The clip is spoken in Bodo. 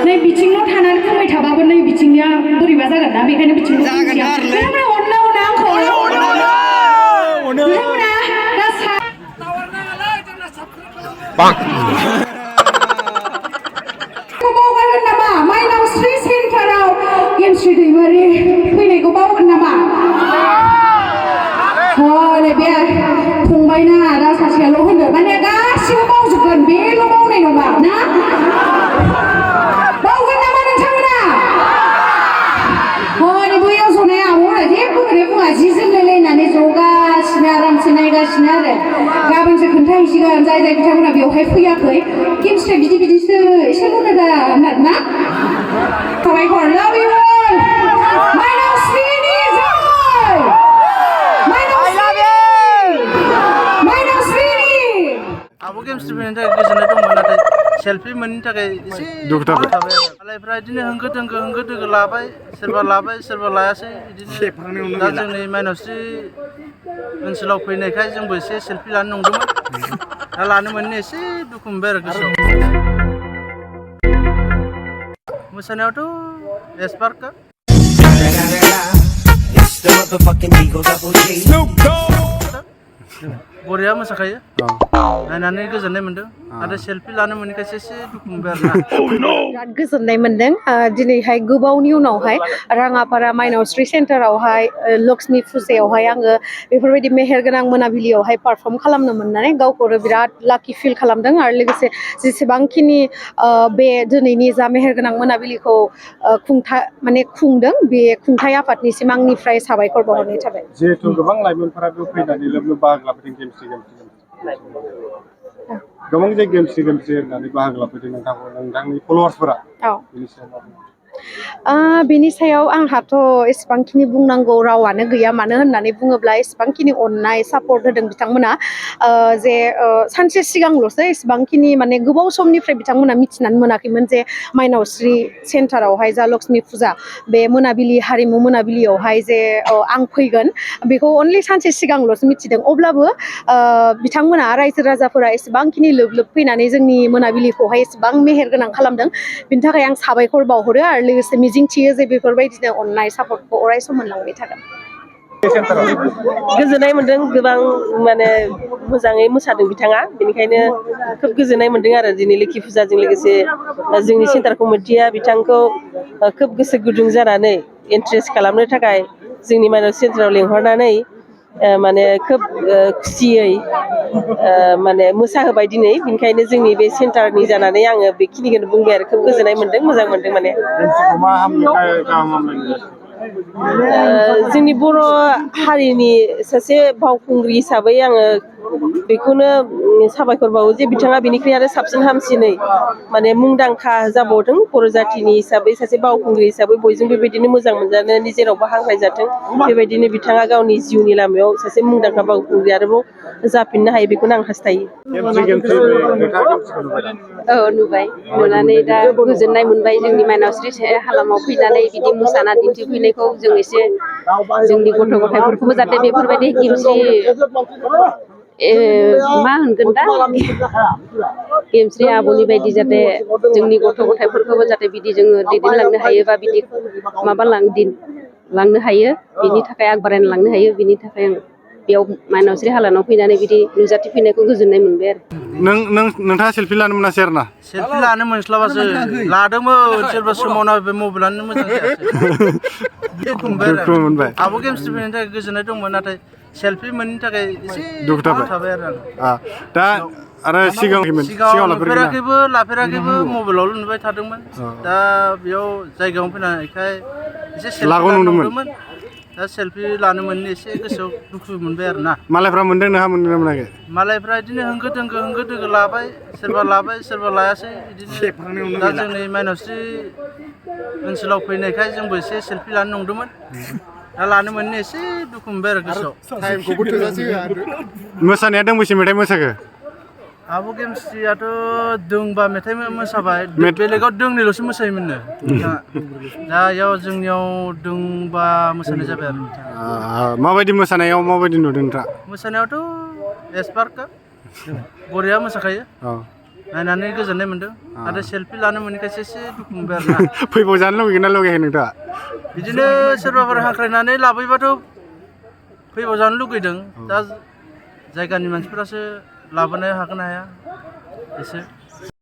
नै बिथिङाव थानानै बुंबाय थाबाबो नै बिथिंनिया बोरैबा जागोन ना बेखायनो बिथिंखौ बुंथिया बिथांमोना अननाव ना आंखौ बिथांमोना दा बावगारगोन नामा माइनाव श्री सेन्टाराव गेमस्रि दैमारि फैनायखौ बावगोन नामा हनै बे फंबायना आदा सासेयाल' होनो माने गासिबो बावजोबगोन बेल' बावनाय नङा ना बावगोन नामा नोंथांमोना हनै बैयाव जनाय आब'आ जेबोखौनो बुङा जि जोमलायलायनानै जगासिनो आरामसे नायगासिनो आरो गाबोनसो खोन्थाहैसिगोन जाय जाय बिथांमोना बेवहाय फैयाखै गेमस्रिया बिदि बिदिसो एसे बुंनो दा होनना साबायखर लाभ इउ अल माइनाव श्रीनि जय आब' गेमस्रि फैनायनि थाखाय गोजोननाय दंमोन नाथाय सेल्फि मोनैनि थाखाय एसे दुखु थाबाय मालायफ्रा बिदिनो होंगो दोंगो लाबाय सोरबा लायासै बिदिनो दा जोंनि माइनावस्रि ओनसोलाव फैनायखाय जोंबो एसे सेल्फि लानो नंदोंमोन दा लानो मोनैनि एसे दुखु मोनबाय आरो गोसोआव मोसानायावथ' एसपार्टखा बरिया मोसाखायो नायनानै गोजोननाय मोनदों आरो सेल्फि लानो मोनैखायसो एसे दुखु मोनबाय आरो ना बिराद गोजोननाय मोनदों दिनैहाय गोबावनि उनावहाय राङापारा माइनावस्रि सेन्टारावहाय लक्ष्मी फुजायावहाय आङो बेफोरबायदि मेहेरगोनां मोनाबिलियावहाय पारफर्म खालामनो मोननानै गावखौनो बिराद लाकि फिल खालामदों आरो लोगोसे जेसेबांखिनि बे दिनैनि जा मेहेरगोनां मोनाबिलिखौ खुंदों बे खुंथाय आफादनिसिम आंनिफ्राय साबायखर बावहरनाय थाबाय जिहेतु गोबां लाइमोनफोराबो फैनानै लोब बाहागो लाफैदों गेमस्रि गोबां जे गेमस्रि होननानै बाहागो लाफैदों नोंथांनि फल'वार्सफोरा बेनि सायाव आंहाथ' एसेबांखिनि बुंनांगौ रावानो गैया मानो होननानै बुङोब्ला एसेबांखिनि अननाय सापर्ट होदों बिथांमोना जे सानसे सिगांल'सो एसेबांखिनि माने गोबाव समनिफ्राय बिथांमोना मिथिनानै मोनाखैमोन जे माइनावस्रि सेन्टारावहाय जा लक्ष्मी फुजा बे मोनाबिलि हारिमु मोनाबिलियावहाय जे आं फैगोन बेखौ अनलि सानसे सिगांल'सो मिथिदों अब्लाबो बिथांमोना रायजो राजाफोरा एसेबांखिनि लोब फैनानै जोंनि मोनाबिलिखौहाय एसेबां मेहेरगोनां खालामदों बिनि थाखाय आं साबायखर बावहरो आरो लोगोसे मिजिंथियो जे बेफोरबायदिनो अननाय सापर्टखौ अरायसम मोनलांबाय थागोन गोजोननाय मोनदों गोबां माने मोजाङै मोसादों बिथाङा बेनिखायनो खोब गोजोननाय मोनदों आरो दिनै लोखि फुजाजों लोगोसे जोंनि सेन्टार कमिटिया बिथांखौ खोब गोसो गुदुं जानानै इन्ट्रेस्ट खालामनो थाखाय जोंनि माइनाव सेन्टाराव लेंहरनानै माने खोब खुसियै माने मोसाहोबाय दिनै बेनिखायनो जोंनि बे सेन्टारनि जानानै आङो बेखिनिखौनो बुंबाय आरो खोब गोजोननाय मोनदों मोजां मोनदों माने जोंनि बर' हारिनि सासे फावखुंग्रि हिसाबै आङो बेखौनो साबायखर बावो जे बिथाङा बेनिख्रुइ आरो साबसिन हामसिनै माने मुंदांखा जाबावदों बर' जाथिनि हिसाबै सासे बावखुंग्रि हिसाबै बयजों बेबायदिनो मोजां मोनजानो जेरावबो हांख्रायजाथों बेबायदिनो बिथाङा गावनि जिउनि लामायाव सासे मुंदांखा बावखुंग्रि आरोबाव जाफिननो हायो बेखौनो आं हास्थायो औ नुबाय नुनानै दा गोजोननाय मोनबाय जोंनि माइनावस्रि हालामाव फैनानै बिदि मोसाना दिन्थिफैनायखौ जों एसे जोंनि गथ' गथायफोरखौबो जाहाथे बेफोरबायदि गेमस्रि मा होनगोन दा गेमस्रि आब'नि बायदि जाहाथे जोंनि गथ' गथायफोरखौबो जाहाथे बिदि जोङो दैदेनलांनो हायो बा बिदि लांनो हायो बिनि थाखाय आग बारायना लांनो हायो बिनि थाखाय आं बेयाव माइनावस्रि हालामाव फैनानै बिदि नुजाथिफैनायखौ गोजोननाय मोनबाय आरो नोंथाङा सेल्फि लानो मोनासै आरो ना सेल्फि लानो मोनस्लाबासो लादोंमोन सोरबा समावनो बे मबाइलानो मोजां जायासै दुखु मोनबाय आब' गेमस्रि फैनायनि थाखाय गोजोननाय दंमोन नाथाय सेल्फि मोनैनि थाखाय एसे दुखु थाबाय आरो दा आरो सिगाङाव लाफेराखैबो मबाइलावल' नुबाय थादोंमोन दा बेयाव जायगायावनो फैनायखाय एसे सेल्फि लानो नंदोंमोन दा सेल्फि लानो मोनैनि एसे गोसोआव दुखु मोनबाय आरो ना मालायफ्रा मोनदों नोंहा मोनदोंना मोनाखै मालायफ्रा बिदिनो होंगो दोंगो लाबाय सोरबा लायासै बिदिनो दा जोंनि माइनावस्रि ओनसोलाव फैनायखाय जोंबो एसे सेल्फि लानो नंदोंमोन दा लानो मोनैनि एसे दुखु मोनबाय आरो गोसोआव मोसानाया दोंबेसे मेथाइ मोसाखो आब' गेमस्रियाथ' दोंबा मेथाइ मोसाबाय बेलेगाव दोंनैल'सो मोसायोमोननो बिथाङा दा इयाव जोंनियाव दोंबा मोसानाय जाबाय आरो माबायदि मोसानायाव नुदों नोंथाङा मोसानायावथ' एसपार्टखा बरिया मोसाखायो नायनानै गोजोननाय मोन्दों आरो सेलफि लानो मोनैखायसो एसे दुखु मोनबाय आरोना फैबाव जानो लुगैगोन ना लुगैयाखै नोंथाङा बिदिनो सोरबाफोर हांख्रायनानै लाबोयोबाथ' फैबाव जानो लुगैदों दा जायगानि मानसिफोरासो लाबोनो हागोन ना हाया एसे